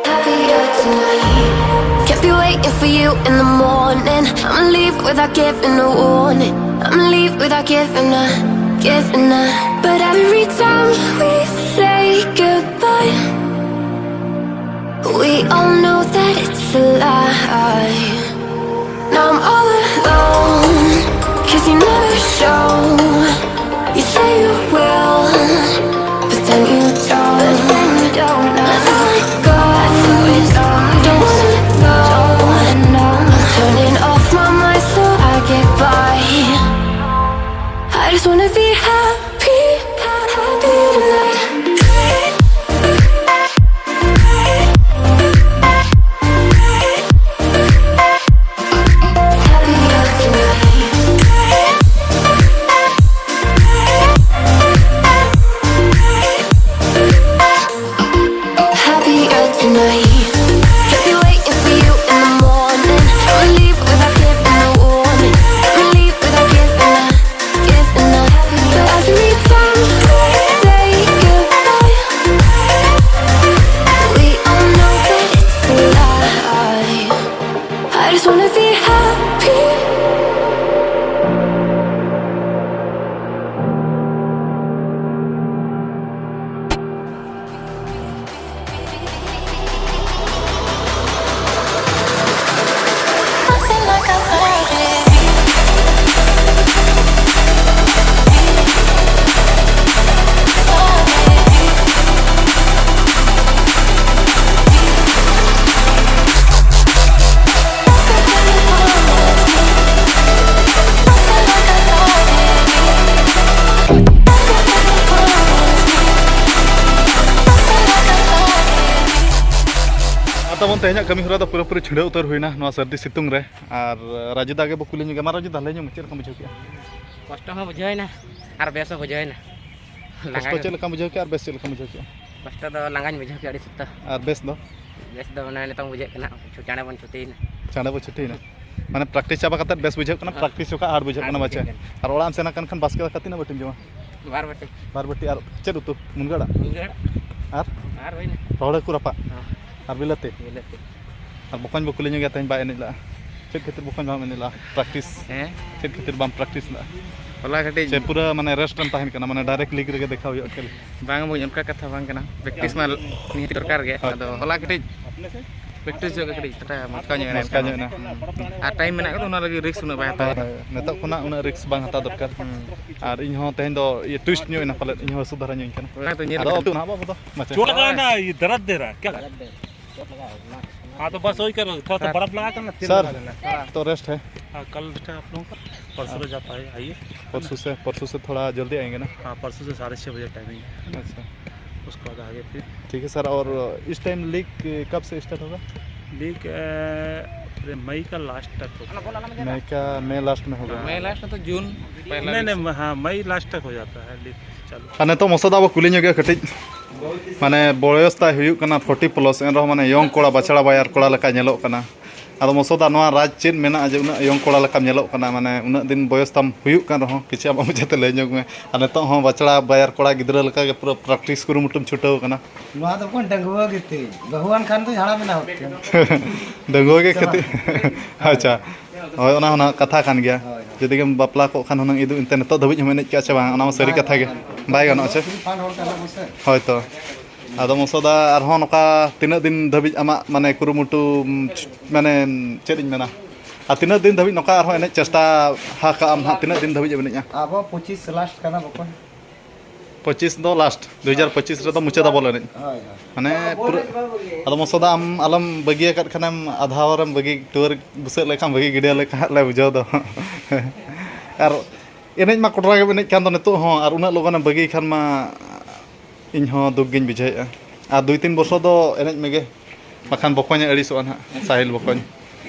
Happier tonight. Can't be waiting for you in the morning. I'ma leave without giving a warning. I'ma leave without giving a, giving a. But every time we say goodbye, we all know that it's a lie. Now I'm all alone, cause you never show. You say you will, but then you don't. That's how it goes. Don't wanna know. I'm turning off my mind so I get by. I just wanna be happy, happy tonight. Happier tonight. Happier tonight. Can't be waiting for you in the morning. I'ma leave without giving a warning. I'ma leave without giving a, giving a. ᱛᱮᱦᱮᱧᱟᱜ ᱠᱟᱹᱢᱤ ᱦᱚᱨᱟ ᱫᱚ ᱯᱩᱨᱟᱹᱯᱩᱨᱤ ᱪᱷᱤᱰᱟᱹᱣ ᱩᱛᱟᱹᱨ ᱦᱩᱭᱱᱟ ᱱᱚᱣᱟ ᱥᱟᱹᱨᱫᱤ ᱥᱤᱛᱩᱝ ᱨᱮ᱾ ᱟᱨ ᱨᱟᱡᱩ ᱫᱟ ᱜᱮ ᱵᱚ ᱠᱩᱞᱤ ᱧᱚᱜᱮ᱾ ᱢᱟ ᱨᱟᱡᱩ ᱫᱟ, ᱞᱟᱹᱭ ᱧᱚᱜ ᱢᱮ, ᱪᱮᱫ ᱞᱮᱠᱟᱢ ᱵᱩᱡᱷᱟᱹᱣ ᱠᱮᱜᱼᱟ? ᱠᱚᱥᱴᱚ ᱦᱚᱸ ᱵᱩᱡᱷᱟᱹᱣ ᱮᱱᱟ ᱟᱨ ᱵᱮᱥ ᱦᱚᱸ ᱵᱩᱡᱷᱟᱹᱣ ᱮᱱᱟ᱾ ᱞᱟᱸᱜᱟ ᱠᱚᱥᱴᱚ ᱜᱮ᱾ ᱪᱮᱫ ᱞᱮᱠᱟᱢ ᱵᱩᱡᱷᱟᱹᱣ ᱠᱮᱜᱼᱟ ᱟᱨ ᱵᱮᱥ ᱪᱮᱫ ᱞᱮᱠᱟᱢ ᱵᱩᱡᱷᱟᱣ ᱠᱮᱜᱼᱟ? ᱠᱚᱥᱴᱚ ᱫᱚ ᱞᱟᱸᱜᱟᱧ ᱵᱩᱡᱷᱟᱹᱣ ᱠᱮᱜᱼᱟ ᱟᱹᱰᱤ ᱥᱚᱠᱛᱚ᱾ ᱟᱨ ᱵᱮᱥ ᱫᱚ? ᱵᱮᱥ ᱫᱚ ᱢᱟᱱᱮ ᱱᱤᱛᱚᱝ ᱵᱩᱡᱷᱟᱹᱜ ᱠᱟᱱᱟ ᱪᱟᱬᱮ ᱵᱚᱱ ᱪᱷᱩᱴᱤᱭᱮᱱᱟ᱾ ᱪᱟᱬᱮ ᱵᱚ ᱪᱷᱩᱴᱤᱭᱮᱱᱟ᱾ ᱢᱟᱱᱮ practice ᱪᱟᱵᱟ ᱠᱟᱛᱮ ᱵᱮᱥ ᱵᱩᱡᱷᱟᱹᱜ ᱠᱟᱱᱟ, ᱦᱮᱸ᱾ Practice ᱡᱚᱠᱷᱟᱜ hard ᱵᱩᱡᱷᱟᱹᱜ ᱦᱟᱨᱰ ᱠᱟᱱᱟ ᱵᱩᱡᱷᱟᱹᱜ ᱵᱟᱪᱮ? ᱠᱟᱱᱟ᱾ ᱟᱨ ᱚᱲᱟᱜ ᱮᱢ ᱥᱮᱱ ᱟᱠᱟᱱ ᱠᱷᱟᱱ ᱵᱟᱥᱠᱮ ᱫᱟᱠᱟ ᱛᱤᱱᱟᱹᱜ ᱵᱟᱹᱴᱤᱢ ᱡᱚᱢᱟ? ᱵᱟᱨ ᱵᱟᱹᱴᱤ᱾ ᱵᱟᱨ ᱵᱟᱹᱴᱤ᱾ ᱟᱨ ᱪᱮᱫ ᱩᱛᱩ? ᱢᱩᱱᱜᱟᱹ ᱟᱲᱟᱜ? ᱢᱩᱱᱜᱟᱹ ᱟᱲᱟᱜ᱾ ᱟᱨ? ᱟᱨ ᱦᱩᱭᱱᱟ᱾ ᱨᱚᱦᱚᱲ ᱦᱟᱹᱠᱩ ᱨᱟᱯᱟᱜ? ᱦᱮᱸ᱾ ᱟᱨ ᱵᱤᱞᱟᱹᱛᱤ? ᱵᱤᱞᱟᱹᱛᱤ᱾ ᱟᱨ ᱵᱚᱠᱚᱧ ᱵᱚ ᱠᱩᱞᱤ ᱧᱚᱜᱮᱭᱟ, ᱛᱮᱦᱮᱧ ᱵᱟᱭ ᱮᱱᱮᱡ ᱞᱟᱜᱼᱟ᱾ ᱪᱮᱫ ᱠᱷᱟᱹᱛᱤᱨ ᱵᱚᱠᱚᱧ ᱵᱟᱢ ᱮᱱᱮᱡ ᱞᱟᱜᱼᱟ practice? ᱦᱮᱸ? ᱪᱮᱫ ᱠᱷᱟᱹᱛᱤᱨ ᱵᱟᱢ practice ᱞᱟᱜᱼᱟ? ᱦᱚᱞᱟ ᱠᱟᱹᱴᱤᱡ ᱪᱮ ᱯᱩᱨᱟᱹ ᱢᱟᱱᱮ rest ᱨᱮᱢ ᱛᱟᱦᱮᱱ ᱠᱟᱱᱟ, ᱢᱟᱱᱮ direct league ᱨᱮᱜᱮ ᱫᱮᱠᱷᱟᱣ ᱦᱩᱭᱩᱜᱼᱟ ᱠᱷᱮᱞ? ᱵᱟᱝ ᱵᱚᱠᱚᱧ, ᱚᱱᱠᱟ ᱠᱟᱛᱷᱟ ᱵᱟᱝ ᱠᱟᱱᱟ, practice ᱢᱟ ᱱᱤᱦᱟᱹᱛ ᱫᱚᱨᱠᱟᱨ ᱜᱮ᱾ ᱦᱳᱭ᱾ ᱟᱫᱚ ᱦᱚᱞᱟ ᱠᱟᱹᱴᱤᱡ practice ᱡᱚᱜ ᱠᱟᱹᱴᱤᱡ ᱛᱷᱚᱲᱟ ᱢᱚᱪᱠᱟᱣ ᱧᱚᱜ ᱮᱱᱟ᱾ ᱢᱚᱪᱠᱟᱣ ᱧᱚᱜ ᱮᱱᱟ᱾ ᱟᱨ time ᱢᱮᱱᱟᱜ ᱠᱟᱫᱟ, ᱚᱱᱟ ᱞᱟᱹᱜᱤᱫ risk ᱩᱱᱟᱹᱜ ᱵᱟᱭ ᱦᱟᱛᱟᱣ ᱦᱳᱭ, ᱮᱫᱟ᱾ ᱦᱳᱭ᱾ ᱱᱤᱛᱚᱜ ᱠᱷᱚᱱᱟᱜ ᱩᱱᱟᱹᱜ risk ᱵᱟᱝ ᱦᱟᱛᱟᱣ ᱫᱚᱨᱠᱟᱨ᱾ ᱦᱩᱸ᱾ ᱟᱨ ᱤᱧ ᱦᱚᱸ ᱛᱮᱦᱮᱧ ᱫᱚ ᱤᱭᱟᱹ twist ᱧᱚᱜ ᱮᱱᱟ ᱯᱟᱞᱮᱫ, ᱤᱧ ᱦᱚᱸ ᱦᱟᱹᱥᱩ ᱫᱷᱟᱨᱟ ᱧᱚᱜ ᱤᱧ ᱠᱟᱱᱟ᱾ ᱦᱳᱭ, ᱛᱚ ᱧᱮᱞ ᱟᱫᱚ ᱠᱟᱱᱟ᱾ ᱟᱹᱵᱤᱱ ᱱᱟᱦᱟᱜ ᱵᱟᱵᱩ ᱫᱚ ᱢᱟᱪᱮ᱾ चोट लगा है ना, ये दर्द दे रहा है क्या? हाँ, तो बस वही करो, थोड़ा सा बर्फ लगा कर ना, तेल सर, लगा देना। तो rest है। हाँ, कल rest है आप लोगों का, परसों हाँ। जाता है, आइए। परसों से, परसों से थोड़ा जल्दी आएंगे ना? हाँ, परसों से साढ़े छः बजे timing है। अच्छा। उसके बाद आगे फिर। ठीक है सर, और इस time league कब से start होगा? League, अ, मई का last तक होगा। मई का, मई last में होगा। मई last में तो जून पहला नहीं, week नहीं, से। हाँ, मई last तक हो जाता है league चालू। ᱟᱨ ᱱᱤᱛᱚᱜ ᱢᱚᱥᱚᱫᱟ ᱵᱚ ᱠᱩᱞᱤ ᱧᱚᱜᱮᱭᱟ ᱠᱟᱹᱴᱤᱡ, ᱢᱟᱱᱮ ᱵᱚᱭᱚᱥ ᱛᱟᱭ ᱦᱩᱭᱩᱜ ᱠᱟᱱᱟ forty plus, ᱮᱱ ᱨᱮᱦᱚᱸ ᱢᱟᱱᱮ young ᱠᱚᱲᱟ, ᱵᱟᱪᱷᱲᱟ ᱵᱟᱭᱟᱨ ᱠᱚᱲᱟ ᱞᱮᱠᱟᱭ ᱧᱮᱞᱚᱜ ᱠᱟᱱᱟ᱾ ᱟᱫᱚ ᱢᱚᱥᱚᱫᱟ, ᱱᱚᱣᱟ ᱨᱟᱡᱽ ᱪᱮᱫ ᱢᱮᱱᱟᱜᱼᱟ ᱡᱮ ᱩᱱᱟᱹᱜ young ᱠᱚᱲᱟ ᱞᱮᱠᱟᱢ ᱧᱮᱞᱚᱜ ᱠᱟᱱᱟ? ᱢᱟᱱᱮ ᱩᱱᱟᱹᱜ ᱫᱤᱱ ᱵᱚᱭᱚᱥ ᱛᱟᱢ ᱦᱩᱭᱩᱜ ᱠᱟᱱ ᱨᱮᱦᱚᱸ, ᱠᱤᱪᱷᱩ ᱟᱢᱟᱜ ᱢᱚᱪᱟᱛᱮ ᱞᱟᱹᱭ ᱧᱚᱜ ᱢᱮ᱾ ᱟᱨ ᱱᱤᱛᱚᱜ ᱦᱚᱸ ᱵᱟᱪᱷᱲᱟ ᱵᱟᱭᱟᱨ ᱠᱚᱲᱟ ᱜᱤᱫᱽᱨᱟᱹ ᱞᱮᱠᱟ ᱜᱮ ᱯᱩᱨᱟᱹ practice ᱠᱩᱨᱩᱢᱩᱴᱩᱢ ᱪᱷᱩᱴᱟᱹᱣ ᱠᱟᱱᱟ᱾ ᱱᱚᱣᱟ ᱫᱚ ᱵᱚᱠᱚᱧ ᱰᱟᱺᱜᱩᱣᱟᱹ ᱜᱮ ᱛᱤᱧ, ᱵᱟᱹᱦᱩᱣᱟᱱ ᱠᱷᱟᱱ ᱫᱚᱧ ᱦᱟᱲᱟᱢ ᱮᱱᱟ ᱦᱩᱛᱠᱟᱹᱢ᱾ ᱰᱟᱺᱜᱩᱣᱟᱹ ᱜᱮ ᱥᱮ ᱠᱷᱟᱹᱛᱤᱨ᱾ ᱵᱟᱝ? ᱟᱪᱪᱷᱟ, ᱦᱳᱭ, ᱚᱱᱟ ᱦᱚᱸ ᱱᱟᱦᱟᱜ ᱠᱟᱛᱷᱟ ᱠᱟᱱ ᱜᱮᱭᱟ᱾ ᱦᱳᱭ, ᱦᱳᱭ᱾ ᱡᱩᱫᱤ ᱜᱮᱢ ᱵᱟᱯᱞᱟ ᱠᱚᱜ ᱠᱷᱟᱱ ᱦᱩᱱᱟᱹᱝ ᱤᱫᱩ, ᱮᱱᱛᱮ ᱱᱤᱛᱚᱜ ᱫᱷᱟᱹᱵᱤᱡ ᱦᱚᱸᱢ ᱮᱱᱮᱡ ᱠᱟᱜᱼᱟ ᱪᱮ ᱵᱟᱝ? ᱚᱱᱟ ᱢᱟ ᱥᱟᱹᱨᱤ ᱵᱟᱝ, ᱠᱟᱛᱷᱟ ᱵᱟᱝ, ᱜᱮ᱾ ᱵᱟᱝ᱾ ᱵᱟᱭ ᱜᱟᱱᱚᱜᱼᱟ ᱪᱮ? ᱯᱷᱟᱱ ᱦᱚᱲ ᱠᱟᱱᱟ ᱵᱚᱱ ᱥᱮ᱾ ᱦᱳᱭ ᱛᱚ᱾ ᱟᱫᱚ ᱢᱚᱥᱚᱫᱟ, ᱟᱨᱦᱚᱸ ᱱᱚᱝᱠᱟ ᱛᱤᱱᱟᱹᱜ ᱫᱤᱱ ᱫᱷᱟᱹᱵᱤᱡ ᱟᱢᱟᱜ ᱢᱟᱱᱮ ᱠᱩᱨᱩᱢᱩᱴᱩ, ᱢᱟᱱᱮ ᱪᱮᱫ ᱤᱧ ᱢᱮᱱᱟ, ᱟᱨ ᱛᱤᱱᱟᱹᱜ ᱫᱤᱱ ᱫᱷᱟᱹᱵᱤᱡ ᱱᱚᱝᱠᱟ ᱟᱨᱦᱚᱸ ᱮᱱᱮᱡ ᱪᱮᱥᱴᱟ ᱦᱟ ᱠᱟᱜ ᱟᱢ ᱦᱟᱸᱜ, ᱛᱤᱱᱟᱹᱜ ᱫᱤᱱ ᱫᱷᱟᱹᱵᱤᱡ ᱮᱢ ᱮᱱᱮᱡᱼᱟ? ᱟᱵᱚ ᱯᱚᱸᱪᱤᱥ last ᱠᱟᱱᱟ ᱵᱚᱠᱚᱧ᱾ ᱯᱚᱸᱪᱤᱥ ᱫᱚ last, ᱫᱩ ᱦᱟᱡᱟᱨ ᱯᱚᱸᱪᱤᱥ ᱨᱮᱫᱚ ᱢᱩᱪᱟᱹᱫ ᱟᱵᱚ ᱞᱮ ᱮᱱᱮᱡ᱾ ᱦᱳᱭ, ᱦᱳᱭ᱾ ᱢᱟᱱᱮ ᱯᱩᱨᱟᱹ, ᱟᱫᱚ ᱢᱚᱥᱚᱫᱟ ᱟᱢ ᱟᱞᱚᱢ ᱵᱟᱹᱜᱤ ᱟᱠᱟᱫ ᱠᱷᱟᱱᱮᱢ, ᱟᱫᱷᱟᱣ ᱨᱮᱢ ᱵᱟᱹᱜᱤ, ᱴᱩᱣᱟᱹᱨ ᱵᱩᱥᱟᱹᱜ ᱞᱮᱠᱷᱟᱱ ᱵᱟᱹᱜᱤ ᱜᱤᱰᱤᱭᱟᱞᱮ ᱠᱷᱟᱱ ᱞᱮ ᱵᱩᱡᱷᱟᱹᱣ ᱫᱚ᱾ ᱟᱨ ᱮᱱᱮᱡ ᱢᱟ ᱠᱚᱰᱨᱟ ᱜᱮᱢ ᱮᱱᱮᱡ ᱠᱟᱱ ᱫᱚ ᱱᱤᱛᱚᱜ ᱦᱚᱸ, ᱟᱨ ᱩᱱᱟᱹᱜ ᱞᱚᱜᱚᱱᱮᱢ ᱵᱟᱹᱜᱤ ᱠᱷᱟᱱ ᱢᱟ ᱤᱧ ᱦᱚᱸ ᱫᱩᱠ ᱜᱤᱧ ᱵᱩᱡᱷᱟᱹᱣᱮᱫᱼᱟ᱾ ᱟᱨ ᱫᱩᱭ ᱛᱤᱱ ᱵᱚᱪᱷᱚᱨ ᱫᱚ ᱮᱱᱮᱡ ᱢᱮᱜᱮ᱾ ᱵᱟᱠᱷᱟᱱ ᱵᱚᱠᱚᱧ ᱮ ᱟᱹᱲᱤᱥᱚᱜᱼᱟ ᱱᱟᱦᱟᱜ, ᱥᱟᱦᱤᱞ ᱵᱚᱠᱚᱧ᱾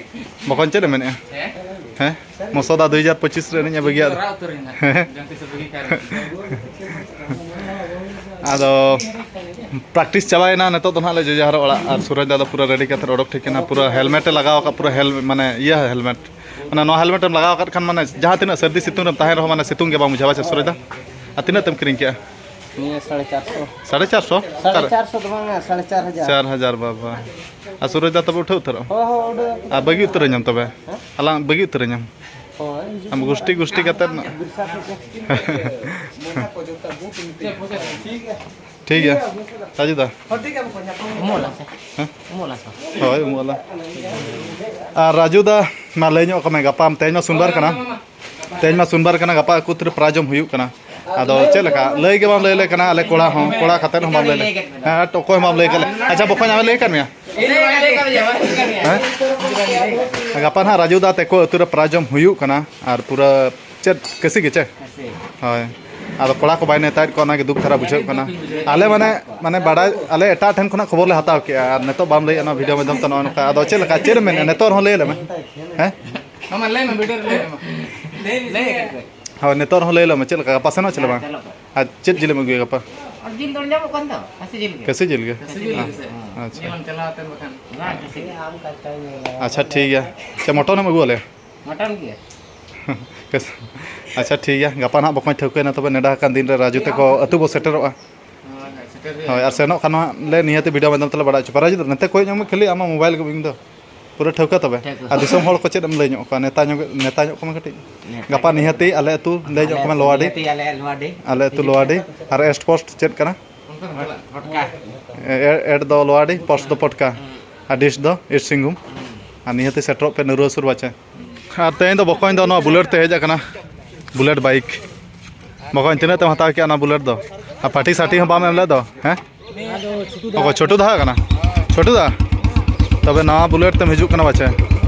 ᱵᱚᱠᱚᱧ, ᱪᱮᱫ ᱮ ᱢᱮᱱᱮᱫᱼᱟ? ᱦᱮᱸ? ᱦᱮᱸ? ᱢᱚᱥᱚᱫᱟ ᱫᱩ ᱦᱟᱡᱟᱨ ᱯᱚᱸᱪᱤᱥ ᱨᱮ ᱮᱱᱮᱡ ᱮ ᱵᱟᱹᱜᱤᱭᱟᱫ᱾ ᱨᱟᱜ ᱩᱛᱟᱹᱨ ᱮᱱᱟ᱾ ᱦᱮᱸ? ᱡᱟᱦᱟᱸ ᱛᱤᱥ ᱮ ᱵᱟᱹᱜᱤ ᱠᱟᱜ ᱨᱮ᱾ ᱟᱫᱚ practice ᱪᱟᱵᱟᱭᱮᱱᱟ, ᱱᱤᱛᱚᱜ ᱫᱚ ᱱᱟᱦᱟᱜ ᱞᱮ ᱡᱚᱡᱟᱦᱟᱨᱚᱜ ᱚᱲᱟᱜ᱾ ᱟᱨ ᱥᱩᱨᱚᱡᱽ ᱫᱟ ᱫᱚ ᱯᱩᱨᱟᱹ ready ᱠᱟᱛᱮ ᱚᱰᱚᱠ ᱴᱷᱤᱠ ᱮᱱᱟ, ᱯᱩᱨᱟᱹ helmet ᱮ ᱞᱟᱜᱟᱣ ᱟᱠᱟᱫ, ᱯᱩᱨᱟᱹ ᱦᱮᱞ-, ᱢᱟᱱᱮ ᱤᱭᱟᱹ helmet, ᱢᱟᱱᱮ ᱱᱚᱣᱟ helmet ᱮᱢ ᱞᱟᱜᱟᱣ ᱟᱠᱟᱫ ᱠᱷᱟᱱ ᱢᱟᱱᱮ ᱡᱟᱦᱟᱸ ᱛᱤᱱᱟᱹᱜ ᱥᱟᱹᱨᱫᱤ ᱥᱤᱛᱩᱝ ᱨᱮᱢ ᱛᱟᱦᱮᱸᱱ ᱨᱮᱦᱚᱸ ᱢᱟᱱᱮ ᱥᱤᱛᱩᱝ ᱜᱮ ᱵᱟᱢ ᱵᱩᱡᱷᱟᱹᱣᱟ ᱥᱮ ᱥᱩᱨᱚᱡᱽ ᱫᱟ? ᱟᱨ ᱛᱤᱱᱟᱹᱜ ᱛᱮᱢ ᱠᱤᱨᱤᱧ ᱠᱮᱜᱼᱟ? ᱱᱤᱭᱟᱹ ᱥᱟᱲᱮ ᱪᱟᱨᱥᱚ᱾ ᱥᱟᱲᱮ ᱪᱟᱨᱥᱚ? ᱥᱟᱲᱮ ᱚᱠᱟᱨᱮ? ᱪᱟᱨᱥᱚ ᱫᱚ ᱵᱟᱝᱟ, ᱥᱟᱲᱮ ᱪᱟᱨ ᱦᱟᱡᱟᱨ᱾ ᱪᱟᱨ ᱦᱟᱡᱟᱨ, ᱵᱟᱵᱟ᱾ ᱟᱨ ᱥᱩᱨᱚᱡᱽ ᱫᱟ ᱛᱚᱵᱮ ᱩᱴᱷᱟᱹᱣ ᱩᱛᱟᱹᱨᱚᱜ ᱟᱢ? ᱦᱳᱭ, ᱦᱳᱭ, ᱩᱰᱩᱠ ᱟᱠᱚ᱾ ᱟᱨ ᱵᱟᱹᱜᱤ ᱩᱛᱟᱹᱨ ᱟᱹᱧᱟᱢ ᱛᱚᱵᱮ? ᱦᱮᱸ? ᱟᱞᱟᱝ ᱵᱟᱹᱜᱤ ᱩᱛᱟᱹᱨ ᱟᱹᱧᱟᱢ? ᱦᱳᱭ, ᱦᱤᱡᱩᱜ ᱟᱢ ᱢᱮ᱾ ᱜᱩᱥᱴᱤ, ᱜᱩᱥᱴᱤ ᱠᱟᱛᱮᱫ᱾ ᱵᱤᱨᱥᱟ ᱠᱷᱚᱡ ᱜᱮ᱾ ᱴᱷᱤᱠ ᱜᱮᱭᱟ᱾ ᱨᱟᱡᱩ ᱫᱟ᱾ ᱦᱚᱸ, ᱴᱷᱤᱠ ᱜᱮᱭᱟ, ᱵᱚᱠᱚᱧ, ᱧᱟᱯᱟᱢ ᱦᱩᱭᱩᱜᱼᱟ᱾ ᱩᱢᱩᱞ ᱟᱥᱮ? ᱦᱮᱸ? ᱩᱢᱩᱞ ᱟᱥᱮ? ᱦᱳᱭ, ᱩᱢᱩᱞ ᱟᱞᱟᱝ᱾ ᱟᱨ ᱨᱟᱡᱩ ᱫᱟ, ᱢᱟ ᱞᱟᱹᱭ ᱧᱚᱜ ᱠᱟᱜ ᱢᱮ, ᱜᱟᱯᱟ ᱛᱮᱦᱮᱧ ᱢᱟ ᱥᱳᱢᱵᱟᱨ ᱠᱟᱱᱟ᱾ ᱛᱮᱦᱮᱧ ᱢᱟ ᱥᱳᱢᱵᱟᱨ ᱠᱟᱱᱟ, ᱜᱟᱯᱟ ᱟᱹᱠᱩᱛᱨᱟᱹ prize ᱮᱢ ᱦᱩᱭᱩᱜ ᱠᱟᱱᱟ᱾ ᱟᱫᱚ ᱪᱮᱫ ᱞᱮᱠᱟ? ᱞᱟᱹᱭ ᱜᱮ ᱵᱟᱢ ᱞᱟᱹᱭ ᱟᱞᱮ ᱠᱟᱱᱟ, ᱟᱞᱮ ᱠᱚᱲᱟ ᱦᱚᱸ, ᱠᱚᱲᱟ ᱠᱟᱛᱮᱫ ᱦᱚᱸ ᱵᱟᱢ ᱞᱟᱹᱭ ᱟᱞᱮ᱾ ᱦᱮᱸ, ᱚᱠᱚᱭ ᱦᱚᱸ ᱵᱟᱢ ᱞᱟᱹᱭ ᱟᱠᱟᱫ ᱞᱮ᱾ ᱟᱪᱪᱷᱟ, ᱵᱚᱠᱚᱧ, ᱟᱢᱮ ᱞᱟᱹᱭ ᱟᱠᱟᱫ ᱢᱮᱭᱟ? ᱦᱮᱸ? ᱜᱟᱯᱟ ᱱᱟᱦᱟᱜ ᱨᱟᱡᱩ ᱫᱟ ᱛᱮᱠᱚ ᱟᱹᱛᱩ ᱨᱮ prize ᱮᱢ ᱦᱩᱭᱩᱜ ᱠᱟᱱᱟ, ᱟᱨ ᱯᱩᱨᱟᱹ ᱪᱮᱫ ᱠᱟᱹᱥᱤ ᱜᱮ ᱪᱮ? ᱠᱟᱹᱥᱤ᱾ ᱦᱳᱭ᱾ ᱟᱫᱚ ᱠᱚᱲᱟ ᱠᱚ ᱵᱟᱭ ᱱᱮᱣᱛᱟᱭᱮᱫ ᱠᱚᱣᱟ, ᱚᱱᱟᱜᱮ ᱫᱩᱠ ᱫᱷᱟᱨᱟ ᱵᱩᱡᱷᱟᱹᱜ ᱠᱟᱱᱟ᱾ ᱟᱞᱮ ᱢᱟᱱᱮ, ᱢᱟᱱᱮ ᱵᱟᱰᱟᱭ, ᱟᱞᱮ ᱮᱴᱟᱜ ᱴᱷᱮᱱ ᱠᱷᱚᱱᱟᱜ ᱠᱷᱚᱵᱚᱨ ᱞᱮ ᱦᱟᱛᱟᱣ ᱠᱮᱜᱼᱟ, ᱟᱨ ᱱᱤᱛᱚᱜ ᱵᱟᱢ ᱞᱟᱹᱭᱮᱫᱼᱟ ᱱᱚᱣᱟ video ᱢᱟᱫᱽᱫᱷᱚᱢ ᱛᱮ ᱱᱚᱜᱼᱚᱭ ᱱᱚᱝᱠᱟ᱾ ᱟᱫᱚ ᱪᱮᱫ ᱞᱮᱠᱟ, ᱪᱮᱫ ᱮᱢ ᱢᱮᱱᱮᱫᱼᱟ ᱱᱤᱛᱚᱜ ᱨᱮᱦᱚᱸ ᱞᱟᱹᱭ ᱟᱞᱮ ᱢᱮ? ᱦᱮᱸ? ᱢᱟᱢᱟ, ᱞᱟᱹᱭ ᱢᱮ, video ᱨᱮ ᱞᱟᱹᱭ ᱢᱮ᱾ ᱞᱟᱹᱭ ᱢᱮ᱾ ᱦᱳᱭ, ᱱᱤᱛᱚᱜ ᱨᱮᱦᱚᱸ ᱞᱟᱹᱭ ᱟᱞᱮ ᱢᱮ, ᱪᱮᱫ ᱞᱮᱠᱟ ᱜᱟᱯᱟ ᱥᱮᱱᱚᱜ ᱪᱮ ᱵᱟᱝ? ᱦᱮᱸ, ᱪᱟᱞᱟᱜ ᱯᱮ᱾ ᱟᱨ ᱪᱮᱫ ᱡᱤᱞ ᱮᱢ ᱟᱹᱜᱩᱭᱟ ᱜᱟᱯᱟ? ᱟᱨ ᱡᱤᱞ ᱫᱚ ᱧᱟᱢᱚᱜ ᱠᱟᱱ ᱫᱚ, ᱠᱷᱟᱹᱥᱤ ᱡᱤᱞ ᱜᱮ᱾ ᱠᱷᱟᱹᱥᱤ ᱡᱤᱞ ᱜᱮ? ᱠᱷᱟᱹᱥᱤ ᱡᱤᱞ ᱜᱮ ᱥᱮ? ᱦᱮᱸ, ᱟᱪᱪᱷᱟ᱾ ᱧᱮᱞᱟᱢ ᱪᱟᱞᱟᱣ ᱠᱟᱛᱮ ᱵᱟᱠᱷᱟᱱ᱾ ᱵᱟᱝ, ᱠᱷᱟᱹᱥᱤ ᱜᱮ᱾ ᱟᱪᱪᱷᱟ, ᱴᱷᱤᱠ ᱜᱮᱭᱟ᱾ ᱪᱮ, mutton ᱮᱢ ᱟᱹᱜᱩ ᱟᱞᱮᱭᱟ? Mutton ᱜᱮ᱾ ᱟᱪᱪᱷᱟ, ᱴᱷᱤᱠ ᱜᱮᱭᱟ, ᱜᱟᱯᱟ ᱱᱟᱦᱟᱜ ᱵᱚᱠᱚᱧ ᱴᱷᱟᱹᱣᱠᱟᱹᱭᱮᱱᱟ ᱛᱚᱵᱮ, ᱱᱮᱰᱟ ᱟᱠᱟᱱ ᱫᱤᱱ ᱨᱮ ᱨᱟᱡᱩ ᱛᱟᱠᱚ ᱟᱹᱛᱩ ᱵᱚ ᱥᱮᱴᱮᱨᱚᱜᱼᱟ᱾ ᱦᱳᱭ, ᱦᱳᱭ, ᱥᱮᱴᱮᱨ ᱦᱩᱭᱩᱜᱼᱟ᱾ ᱦᱳᱭ, ᱟᱨ ᱥᱮᱱᱚᱜ ᱠᱷᱟᱱ ᱱᱟᱦᱟᱜ ᱞᱮ ᱱᱤᱦᱟᱹᱛ video ᱢᱟᱫᱽᱫᱷᱚᱢ ᱛᱮᱞᱮ ᱵᱟᱲᱟᱭ ᱦᱚᱪᱚ ᱯᱮᱭᱟ᱾ ᱨᱟᱡᱩ ᱫᱚ ᱱᱚᱛᱮ ᱠᱚᱭᱚᱜ ᱧᱚᱜ ᱢᱮ ᱠᱷᱟᱹᱞᱤ, ᱟᱢᱟᱜ mobile ᱜᱮ ᱤᱧ ᱫᱚ᱾ ᱯᱩᱨᱟᱹ ᱴᱷᱟᱹᱣᱠᱟᱹ ᱛᱚᱵᱮ? ᱴᱷᱟᱹᱣᱠᱟᱹ᱾ ᱟᱨ ᱫᱤᱥᱚᱢ ᱦᱚᱲ ᱠᱚ ᱪᱮᱫ ᱮᱢ ᱞᱟᱹᱭ ᱧᱚᱜ ᱠᱚᱣᱟ? ᱱᱮᱛᱟ ᱧᱚᱜ, ᱱᱮᱛᱟ ᱧᱚᱜ ᱠᱚᱢᱮ ᱠᱟᱹᱴᱤᱡ᱾ ᱱᱮᱛᱟ ᱜᱟᱯᱟ ᱧᱚᱜ᱾ ᱱᱤᱦᱟᱹᱛᱤ ᱟᱞᱮ ᱟᱹᱛᱩ ᱞᱟᱹᱭ ᱧᱚᱜ ᱟᱞᱮ ᱠᱚᱢᱮ, ᱟᱹᱛᱩ ᱞᱳᱣᱟᱰᱤ᱾ ᱱᱤᱦᱟᱹᱛᱤ ᱟᱞᱮ, ᱟᱞᱮ ᱞᱳᱣᱟᱰᱤ᱾ ᱟᱞᱮ ᱟᱹᱛᱩ ᱞᱳᱣᱟᱰᱤ᱾ ᱟᱨ ᱮᱥᱴ ᱯᱳᱥᱴ ᱪᱮᱫ ᱠᱟᱱᱟ? ᱯᱚᱴᱠᱟ᱾ ᱮ-, ᱮᱰ ᱫᱚ ᱞᱳᱣᱟᱰᱤ, ᱯᱳᱥᱴ ᱫᱚ ᱯᱚᱴᱠᱟ᱾ ᱦᱩᱸ᱾ ᱟᱨ ᱰᱤᱥ ᱫᱚ ᱤᱥᱴ ᱥᱤᱝᱵᱷᱩᱢ᱾ ᱦᱩᱸ᱾ ᱟᱨ ᱱᱤᱦᱟᱹᱛᱤ ᱥᱮᱴᱮᱨᱚᱜ ᱯᱮ ᱱᱟᱹᱨᱩᱣᱟ ᱥᱩᱨ ᱵᱟᱪᱮ᱾ ᱟᱨ ᱛᱮᱦᱮᱧ ᱫᱚ ᱵᱚᱠᱚᱧ ᱫᱚ ᱱᱚᱣᱟ Bullet ᱛᱮ ᱦᱮᱡ ᱟᱠᱟᱱᱟ, Bullet bike᱾ ᱵᱚᱠᱚᱧ, ᱛᱤᱱᱟᱹᱜ ᱛᱮᱢ ᱦᱟᱛᱟᱣ ᱠᱮᱜᱼᱟ ᱱᱚᱣᱟ Bullet ᱫᱚ? ᱟᱨ ᱯᱟᱴᱤ ᱥᱟᱴᱤ ᱦᱚᱸ ᱵᱟᱢ ᱮᱢ ᱞᱮᱫ ᱫᱚ, ᱦᱮᱸ? ᱚᱠᱚᱭ, ᱪᱷᱳᱴᱩ ᱫᱟ ᱦᱮᱡ ᱠᱟᱱᱟ? ᱪᱷᱳᱴᱩ ᱫᱟ, ᱛᱚᱵᱮ ᱱᱟᱣᱟ Bullet ᱛᱮᱢ ᱦᱤᱡᱩᱜ ᱠᱟᱱᱟ ᱵᱟᱪᱮ?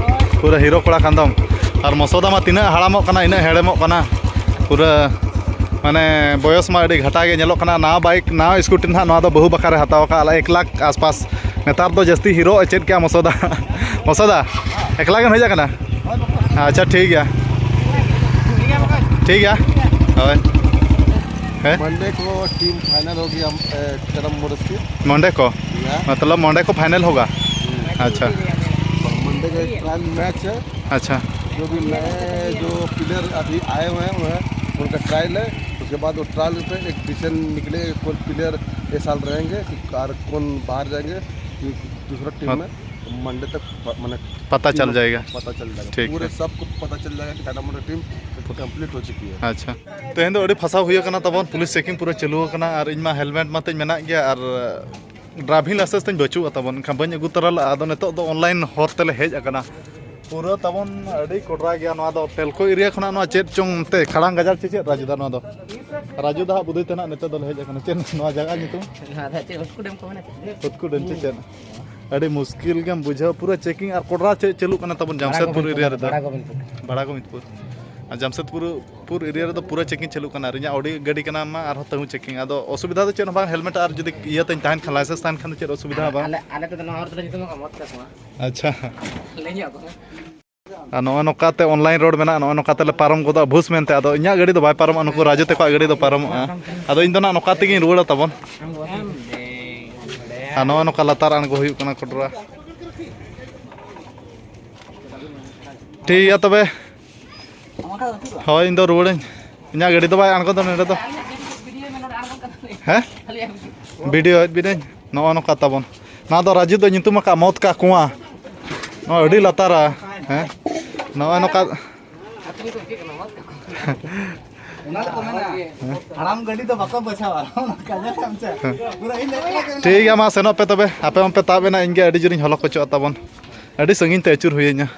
ᱯᱩᱨᱟᱹ ᱦᱤᱨᱳ ᱠᱚᱲᱟ ᱠᱟᱱ ᱫᱚᱢ᱾ ᱟᱨ ᱢᱚᱥᱚᱫᱟ ᱢᱟ ᱛᱤᱱᱟᱹᱜ ᱦᱟᱲᱟᱢᱚᱜ ᱠᱟᱱᱟ, ᱤᱱᱟᱹᱜ ᱦᱮᱲᱮᱢᱚᱜ ᱠᱟᱱᱟ᱾ ᱯᱩᱨᱟᱹ ᱢᱟᱱᱮ ᱵᱚᱭᱚᱥ ᱢᱟ ᱟᱹᱰᱤ ᱜᱷᱟᱴᱟ ᱜᱮ ᱧᱮᱞᱚᱜ ᱠᱟᱱᱟ᱾ ᱱᱟᱣᱟ bike, ᱱᱟᱣᱟ scooty ᱱᱟᱦᱟᱜ ᱱᱚᱣᱟ ᱫᱚ ᱵᱟᱹᱦᱩ ᱵᱟᱠᱷᱨᱟ ᱨᱮ ᱦᱟᱛᱟᱣ ᱟᱠᱟᱫᱼᱟ, ᱮᱠ ᱞᱟᱠᱷ ᱟᱥᱯᱟᱥ᱾ ᱱᱮᱛᱟᱨ ᱫᱚ ᱡᱟᱹᱥᱛᱤ ᱦᱤᱨᱳ ᱮ ᱪᱮᱫ ᱠᱮᱜᱼᱟ ᱢᱚᱥᱚᱫᱟ᱾ ᱢᱚᱥᱚᱫᱟ, ᱮᱠᱞᱟ ᱜᱮᱢ ᱦᱮᱡ ᱟᱠᱟᱱᱟ? ᱟᱪᱪᱷᱟ, ᱴᱷᱤᱠ ᱜᱮᱭᱟ᱾ ᱴᱷᱤᱠ ᱜᱮᱭᱟ᱾ ᱦᱳᱭ᱾ ᱦᱮᱸ? मंडे को टीम फाइनल होगी हम, ए, करम मोरस की। मंडे को? या। मतलब मंडे को फाइनल होगा? अच्छा। मंडे का एक ट्रायल मैच है। अच्छा। जो भी नए जो प्लेयर अभी आए हुए हैं, वो है, उनका ट्रायल है। उसके बाद वो ट्रायल पे एक डिसीजन निकले, कौन प्लेयर इस साल रहेंगे और कौन बाहर जाएंगे। दूसरा टीम में मंडे तक प-, माने पता चल जाएगा। पता चल जाएगा। ठीक पूरे है। सबको पता चल जाएगा कि डायनामो टीम कंप्लीट हो चुकी है। अच्छा। ᱛᱮᱦᱮᱧ ᱫᱚ ᱟᱹᱰᱤ ᱯᱷᱟᱥᱟᱣ ᱦᱩᱭ ᱟᱠᱟᱱᱟ ᱛᱟᱵᱚᱱ, ᱯᱩᱞᱤᱥ ᱪᱮᱠᱤᱝ ᱯᱩᱨᱟᱹ ᱪᱟᱹᱞᱩ ᱟᱠᱟᱱᱟ ᱟᱨ ᱤᱧ ᱢᱟ ᱦᱮᱞᱢᱮᱴ ᱢᱟᱛᱤᱧ ᱢᱮᱱᱟᱜ ᱜᱮᱭᱟ ᱟᱨ ᱰᱨᱟᱭᱵᱷᱤᱝ ᱞᱟᱭᱥᱮᱱᱥ ᱛᱤᱧ ᱵᱟᱹᱪᱩᱜᱼᱟ ᱛᱟᱵᱚᱱ, ᱮᱱᱠᱷᱟᱱ ᱵᱟᱹᱧ ᱟᱹᱜᱩ ᱛᱚᱨᱟ ᱞᱮᱫᱼᱟ᱾ ᱟᱫᱚ ᱱᱤᱛᱚᱜ ᱫᱚ ᱚᱱᱞᱟᱭᱤᱱ ᱦᱚᱨ ᱛᱮᱞᱮ ᱦᱮᱡ ᱟᱠᱟᱱᱟ᱾ ᱯᱩᱨᱟᱹ ᱛᱟᱵᱚᱱ ᱟᱹᱰᱤ ᱠᱚᱰᱨᱟ ᱜᱮᱭᱟ ᱱᱚᱣᱟ ᱫᱚ᱾ ᱴᱮᱞᱠᱳ ᱮᱨᱤᱭᱟ ᱠᱷᱚᱱᱟᱜ ᱱᱚᱣᱟ ᱪᱮᱫ ᱪᱚᱝ ᱚᱱᱛᱮ ᱠᱷᱟᱲᱟᱝ ᱜᱟᱡᱟᱲ ᱪᱮ ᱪᱮᱫ ᱨᱟᱡᱩ ᱫᱟ ᱱᱚᱣᱟ ᱫᱚ? ᱨᱟᱡᱩ ᱫᱟ ᱦᱟᱸᱜ ᱵᱩᱫᱷᱤ ᱛᱮ ᱱᱟᱜ ᱱᱤᱛᱚᱜ ᱫᱚᱞᱮ ᱦᱮᱡ ᱟᱠᱟᱱᱟ᱾ ᱪᱮᱫ ᱱᱚᱣᱟ ᱡᱟᱭᱜᱟ ᱧᱩᱛᱩᱢ? ᱱᱚᱣᱟ ᱫᱚ ᱪᱮᱫ ᱦᱩᱴᱠᱩᱰᱮᱢ ᱠᱚ ᱢᱮᱱᱟ ᱪᱮ? ᱦᱩᱴᱠᱩᱰᱮᱢ ᱪᱮ ᱪᱮᱫ? ᱟᱹᱰᱤ ᱢᱩᱥᱠᱤᱞ ᱜᱮᱢ ᱵᱩᱡᱷᱟᱹᱣᱟ᱾ ᱯᱩᱨᱟᱹ ᱪᱮᱠᱤᱝ ᱟᱨ ᱠᱚᱰᱨᱟ ᱪᱮᱫ ᱪᱟᱹᱞᱩᱜ ᱠᱟᱱᱟ ᱛᱟᱵᱚᱱ ᱡᱟᱢᱥᱮᱫᱽᱯᱩᱨ ᱮᱨᱤᱭᱟ ᱨᱮᱫᱚ᱾ ᱵᱟᱲᱟ ᱜᱳᱵᱤᱱᱫᱯᱩᱨ᱾ ᱵᱟᱲᱟ ᱜᱳᱵᱤᱱᱫᱯᱩᱨ᱾ ᱟᱨ ᱡᱟᱢᱥᱮᱫᱽᱯᱩᱨ ᱯᱩᱨ ᱮᱨᱤᱭᱟ ᱨᱮᱫᱚ ᱯᱩᱨᱟᱹ ᱪᱮᱠᱤᱝ ᱪᱟᱹᱞᱩᱜ ᱠᱟᱱᱟ᱾ ᱟᱨ ᱤᱧᱟᱹᱜ ᱚᱰᱤ ᱜᱟᱹᱰᱤ ᱠᱟᱱᱟ ᱢᱟ ᱟᱨᱦᱚᱸ ᱛᱟᱹᱦᱩ ᱪᱮᱠᱤᱝ᱾ ᱟᱫᱚ ᱚᱥᱩᱵᱤᱫᱷᱟ ᱫᱚ ᱪᱮᱫ ᱦᱚᱸ ᱵᱟᱝ, ᱦᱮᱞᱢᱮᱴ ᱟᱨ ᱡᱩᱫᱤ ᱤᱭᱟᱹ ᱛᱤᱧ ᱛᱟᱦᱮᱱ ᱠᱷᱟᱱ, ᱞᱟᱭᱥᱮᱱᱥ ᱛᱟᱦᱮᱱ ᱠᱷᱟᱱ ᱫᱚ ᱪᱮᱫ ᱚᱥᱩᱵᱤᱫᱷᱟ ᱦᱚᱸ ᱵᱟᱝ᱾ ᱟᱞᱮ, ᱟᱞᱮ ᱛᱮᱫᱚ ᱱᱚᱣᱟ ᱦᱚᱨ ᱛᱮᱞᱮ ᱧᱩᱛᱩᱢ ᱟᱠᱟᱫ ᱢᱚᱛ ᱠᱟᱠᱚᱣᱟ᱾ ᱟᱪᱪᱷᱟ᱾ ᱞᱟᱹᱭ ᱧᱚᱜ ᱟᱠᱚ ᱢᱮ᱾ ᱟᱨ ᱱᱚᱜᱼᱚᱭ ᱱᱚᱝᱠᱟ ᱛᱮ ᱚᱱᱞᱟᱭᱤᱱ ᱨᱳᱰ ᱢᱮᱱᱟᱜᱼᱟ, ᱱᱚᱜᱼᱚᱭ ᱱᱚᱝᱠᱟ ᱛᱮᱞᱮ ᱯᱟᱨᱚᱢ ᱜᱚᱫᱚᱜᱼᱟ ᱵᱷᱩᱥ ᱢᱮᱱᱛᱮ᱾ ᱟᱫᱚ ᱤᱧᱟᱹᱜ ᱜᱟᱹᱰᱤ ᱫᱚ ᱵᱟᱭ ᱯᱟᱨᱚᱢᱚᱜᱼᱟ, ᱱᱩᱠᱩ ᱨᱟᱡᱩ ᱛᱟᱠᱚᱣᱟᱜ ᱜᱟᱹᱰᱤ ᱫᱚ ᱯᱟᱨᱚᱢᱚᱜᱼᱟ᱾ ᱟᱫᱚ ᱤᱧ ᱫᱚ ᱱᱟᱜ ᱱᱚᱝᱠᱟ ᱛᱮᱜᱤᱧ ᱨᱩᱣᱟᱹᱲᱟ ᱛᱟᱵᱚᱱ᱾ ᱟᱨ ᱱᱚᱜᱼᱚᱭ ᱱᱚᱝᱠᱟ ᱞᱟᱛᱟᱨ ᱟᱬᱜᱚ ᱦᱩᱭᱩᱜ ᱠᱟᱱᱟ ᱠᱚᱰᱨᱟ᱾ ᱴᱷᱤᱠ ᱜᱮᱭᱟ ᱛᱚᱵᱮ᱾ ᱦᱳᱭ, ᱤᱧ ᱫᱚ ᱨᱩᱣᱟᱹᱲᱟᱹᱧ᱾ ᱤᱧᱟᱹᱜ ᱜᱟᱹᱰᱤ ᱫᱚ ᱵᱟᱭ ᱟᱬᱜᱚ ᱫᱚ ᱱᱚᱰᱮ ᱫᱚ᱾ ᱦᱮᱸ? ᱵᱷᱤᱰᱤᱭᱳ ᱮᱫ ᱵᱤᱱᱟᱹᱧ᱾ ᱱᱚᱜᱼᱚ ᱱᱚᱝᱠᱟ ᱛᱟᱵᱚᱱ᱾ ᱱᱚᱣᱟ ᱫᱚ ᱨᱟᱡᱩ ᱫᱚ ᱧᱩᱛᱩᱢ ᱟᱠᱟᱫ ᱢᱚᱛ ᱠᱟ ᱠᱩᱸᱣᱟ᱾ ᱱᱚᱣᱟ ᱟᱹᱰᱤ ᱞᱟᱛᱟᱨᱟ᱾ ᱦᱮᱸ? ᱱᱚᱜᱼᱚ ᱱᱚᱝᱠᱟ᱾ ᱚᱱᱟ ᱫᱚᱠᱚ ᱢᱮᱱᱟ, ᱦᱟᱲᱟᱢ ᱜᱟᱹᱰᱤ ᱫᱚ ᱵᱟᱠᱚ ᱵᱟᱪᱷᱟᱣᱟ᱾ ᱚᱱᱟ ᱠᱟᱡᱟᱠ ᱟᱢ ᱪᱮᱫ? ᱯᱩᱨᱟᱹ ᱤᱧ ᱞᱮᱠᱟ ᱜᱮ ᱢᱮᱱᱟᱜᱼᱟ᱾ ᱴᱷᱤᱠ ᱜᱮᱭᱟ, ᱢᱟ ᱥᱮᱱᱚᱜ ᱯᱮ ᱛᱚᱵᱮ᱾ ᱟᱯᱮ ᱢᱟᱯᱮ ᱛᱟᱵ ᱮᱱᱟ, ᱤᱧ ᱜᱮ ᱟᱹᱰᱤ ᱡᱳᱨᱤᱧ ᱦᱚᱞᱚ ᱠᱚᱪᱚᱜᱼᱟ ᱛᱟᱵᱚᱱ᱾ ᱟᱹᱰᱤ ᱥᱟᱺᱜᱤᱧ ᱛᱮ ᱟᱹᱪᱩᱨ ᱦᱩᱭᱟᱹᱧᱟ᱾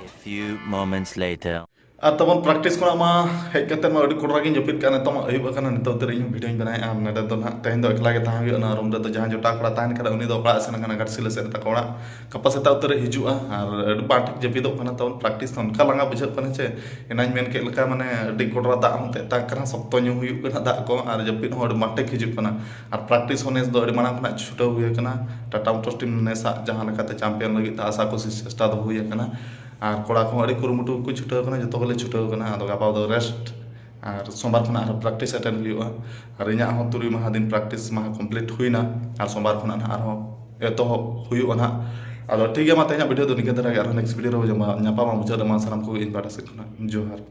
A few moments later. ᱟᱨ ᱛᱟᱵᱚᱱ ᱯᱨᱮᱠᱴᱤᱥ ᱠᱷᱚᱱᱟᱜ ᱢᱟ ᱦᱮᱡ ᱠᱟᱛᱮ ᱢᱟ ᱟᱹᱰᱤ ᱠᱚᱰᱨᱟ ᱜᱤᱧ ᱡᱟᱹᱯᱤᱫ ᱠᱟᱜᱼᱟ᱾ ᱱᱤᱛᱚᱜ ᱢᱟ ᱟᱹᱭᱩᱵ ᱟᱠᱟᱱᱟ, ᱱᱤᱛᱚᱜ ᱩᱛᱟᱹᱨ ᱤᱧ ᱦᱚᱸ ᱵᱷᱤᱰᱤᱭᱳᱧ ᱵᱮᱱᱟᱣᱮᱫᱼᱟ᱾ ᱟᱨ ᱱᱚᱰᱮ ᱫᱚ ᱱᱟᱦᱟᱜ ᱛᱮᱦᱮᱧ ᱫᱚ ᱮᱠᱞᱟ ᱜᱮ ᱛᱟᱦᱮᱸ ᱦᱩᱭᱩᱜᱼᱟ᱾ ᱚᱱᱟ ᱨᱩᱢ ᱨᱮᱫᱚ ᱡᱟᱦᱟᱸᱭ ᱡᱚᱴᱟᱣ ᱠᱚᱲᱟ ᱛᱟᱦᱮᱱ ᱠᱷᱟᱱ ᱩᱱᱤ ᱫᱚ ᱚᱲᱟᱜ ᱥᱮᱱ ᱟᱠᱟᱱᱟ, ᱜᱷᱟᱴᱥᱤᱞᱟᱹ ᱥᱮᱫ ᱨᱮ ᱛᱟᱠᱚ ᱚᱲᱟᱜ᱾ ᱜᱟᱯᱟ ᱥᱮᱛᱟᱜ ᱩᱛᱟᱹᱨ ᱨᱮ ᱦᱤᱡᱩᱜᱼᱟ᱾ ᱟᱨ ᱟᱹᱰᱤ ᱵᱟᱝ ᱴᱷᱤᱠ ᱡᱟᱹᱯᱤᱫᱚᱜ ᱠᱟᱱᱟ ᱛᱟᱵᱚᱱ, ᱯᱨᱮᱠᱴᱤᱥ ᱦᱚᱸ ᱚᱱᱠᱟ ᱞᱟᱸᱜᱟ ᱵᱩᱡᱷᱟᱹᱜ ᱠᱟᱱᱟ ᱪᱮ᱾ ᱮᱱᱟᱧ ᱢᱮᱱ ᱠᱮᱫ ᱞᱮᱠᱟ, ᱢᱟᱱᱮ, ᱟᱹᱰᱤ ᱠᱚᱰᱨᱟ ᱫᱟᱜ ᱦᱚᱸ ᱛᱮᱛᱟᱝ ᱠᱟᱱᱟ, ᱥᱚᱠᱛᱚ ᱧᱩ ᱦᱩᱭᱩᱜ ᱠᱟᱱᱟ ᱫᱟᱜ ᱠᱚ, ᱟᱨ ᱡᱟᱹᱯᱤᱫ ᱦᱚᱸ ᱟᱹᱰᱤ ᱵᱟᱝ ᱴᱷᱤᱠ ᱦᱤᱡᱩᱜ ᱠᱟᱱᱟ᱾ ᱟᱨ ᱯᱨᱮᱠᱴᱤᱥ ᱦᱚᱸ ᱱᱮᱥ ᱫᱚ ᱟᱹᱰᱤ ᱢᱟᱲᱟᱝ ᱠᱷᱚᱱᱟᱜ ᱪᱷᱩᱴᱟᱹᱣ ᱦᱩᱭ ᱟᱠᱟᱱᱟ᱾ ᱴᱟᱴᱟ ᱢᱳᱴᱚᱨᱥ ᱴᱤᱢ ᱱᱮᱥᱟᱜ ᱡᱟᱦᱟᱸ ᱞᱮᱠᱟᱛᱮ ᱪᱟᱢᱯᱤᱭᱟᱱ ᱞᱟᱹᱜᱤᱫ ᱛᱮ ᱟᱥᱟ ᱠᱳᱥᱤᱥ ᱪᱮᱥᱴᱟ ᱫᱚ ᱦᱩᱭ ᱟᱠᱟᱱᱟ᱾ ᱟᱨ ᱠᱚᱲᱟ ᱠᱚᱦᱚᱸ ᱟᱹᱰᱤ ᱠᱩᱨᱩᱢᱩᱴᱩ ᱠᱚ ᱪᱷᱩᱴᱟᱹᱣ ᱟᱠᱟᱱᱟ, ᱡᱚᱛᱚ ᱜᱮᱞᱮ ᱪᱷᱩᱴᱟᱹᱣ ᱟᱠᱟᱱᱟ᱾ ᱟᱫᱚ ᱜᱟᱯᱟ ᱫᱚ ᱨᱮᱥᱴ, ᱟᱨ ᱥᱳᱢᱵᱟᱨ ᱠᱷᱚᱱᱟᱜ ᱟᱨᱦᱚᱸ ᱯᱨᱮᱠᱴᱤᱥ ᱮᱴᱮᱱᱰ ᱦᱩᱭᱩᱜᱼᱟ᱾ ᱟᱨ ᱤᱧᱟᱹᱜ ᱦᱚᱸ ᱛᱩᱨᱩᱭ ᱢᱟᱦᱟ ᱫᱤᱱ ᱯᱨᱮᱠᱴᱤᱥ ᱢᱟᱦᱟ ᱠᱚᱢᱯᱞᱤᱴ ᱦᱩᱭᱱᱟ, ᱟᱨ ᱥᱳᱢᱵᱟᱨ ᱠᱷᱚᱱᱟᱜ ᱱᱟᱦᱟᱜ ᱟᱨᱦᱚᱸ ᱮᱛᱚᱦᱚᱵ ᱦᱩᱭᱩᱜᱼᱟ ᱱᱟᱦᱟᱜ᱾ ᱟᱫᱚ ᱴᱷᱤᱠ ᱜᱮᱭᱟ, ᱢᱟ ᱛᱮᱦᱮᱧᱟᱜ ᱵᱷᱤᱰᱤᱭᱳ ᱫᱚ ᱱᱤᱝᱠᱟᱹ ᱫᱷᱟᱨᱟ ᱜᱮ, ᱟᱨᱦᱚᱸ ᱱᱮᱠᱥᱴ ᱵᱷᱤᱰᱤᱭᱳ ᱨᱮ ᱧᱟᱯᱟᱢᱟ᱾ ᱢᱩᱪᱟᱹᱫ ᱨᱮᱢᱟ ᱥᱟᱱᱟᱢ ᱠᱚᱜᱮ ᱤᱧ ᱯᱟᱦᱴᱟ ᱥᱮᱫ ᱠᱷᱚᱱᱟᱜ ᱡᱚᱦᱟᱨ᱾